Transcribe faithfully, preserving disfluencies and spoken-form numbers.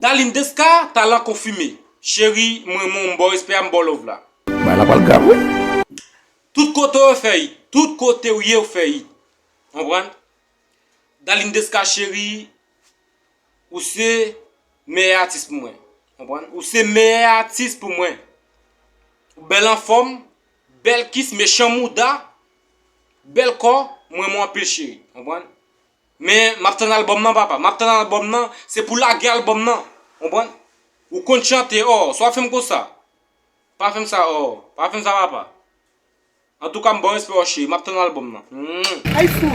Darline Desca, talan konfime. Cheri, m renmen w, m ba w respè a, m ba w love la. Bagay la pral grav, wi. Tout kote w fè hit. Tout kote w ye, w fè hit. Konprann? Darline Desca, cheri, ou se meyè atis pou mwen. Konprann? Ou se meyè atis pou mwen. Ou bèl anfòm, bèl kis, mechan mouda, bèl kò, m renmen w anpil, cheri. Konprann? Men, m ap tann albòm nan, papa. M ap tann albòm nan, se pou lage albòm nan. Konprann? Ou konn chante, ò, sa w ap fè m konsa. Pa fè m sa, ò. Pa fè m sa, papa. Antouka, m ba w respè, ò, cheri. M ap tann albòm nan. Mm. Ay, fou.